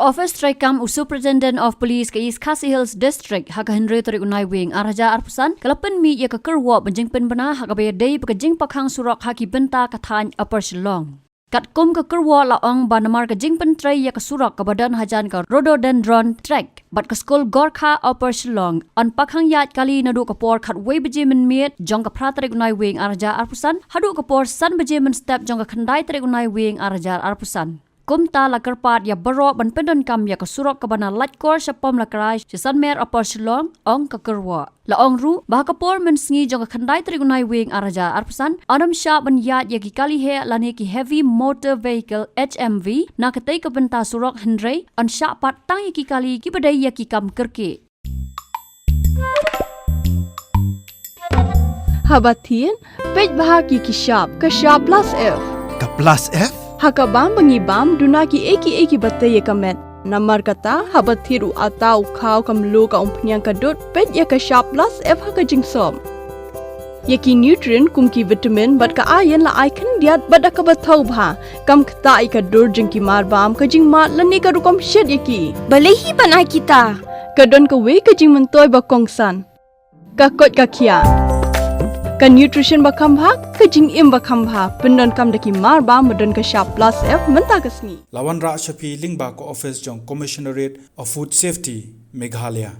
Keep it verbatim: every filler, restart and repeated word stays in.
Office treikam u Superintendent of Police ka East Khasi Hills District ha ka hynriew tarik u Naiwieng ar hajar arphew san ka la pynmih ïa ka kyrwoh ban jingpynbna ha kaba ïadei bad ka jingpakhang surok ha ki bynta ka thaiñ Upper Shillong. Katkum ka kyrwoh la ong ba namar ka jingpyntrei ïa ka surok kaba don hajan ka Rhododendron Track bad ka skul Gorkha Upper Shillong, yn pakhang ïaid kali naduh ka por khatwei baje mynmiet jong ka phra tarik u Naiwieng ar hajar arphew san haduh ka por san baje mynstep jong ka khyndai tarik u Naiwieng ar hajar arphew san. Kumta la kyrpad ïa baroh ban pyndonkam ïa ka surok kaba na Laitkor sha Pom Lakrai sha Sanmer Upper Shillong, ong ka kyrwoh. La ong ruh ba ha ka por mynsngi jong ka khyndai tarik u Naiwieng ar hajar arphew san yn ym shah ban ïaid ïa ki kali heh lane ki heavy motor vehicle, H M V, na katei ka bynta surok, hynrei yn shah pat tang ïa ki kali kiba dei ïa ki kam kyrkieh. Haba thied, peit bha ki ki shap, ka shap plus F. Ka plus F? Ha ka bam ba ngi bam, duna ki ei ki ei kiba tei ïa ka met. Namar kata, haba thied u atta, u khaw, ka mluh, ka umphniang, ka dud, peit ïa ka shap plus F ha ka jingsop. Ïa ki nutrient kum ki vitamin bad ka iron la ai khyndiat bad da kaba thaw bha. Kam ktah ïa ka dur jong ki marbam, ka jingmad lane ka rukom shet ïa ki. Balei hi ban ai kita? Ka don kawei ka jingmyntoi ba kongsan. Ka koit ka khiah. Ka nutrition ba kham bha, ka jingim ba kham bha. Pyndonkam da ki marbam ba don ka shap plus F mynta ka sngi. La wanrah sha phi lyngba ka office jong Commissionerate of Food Safety, Meghalaya.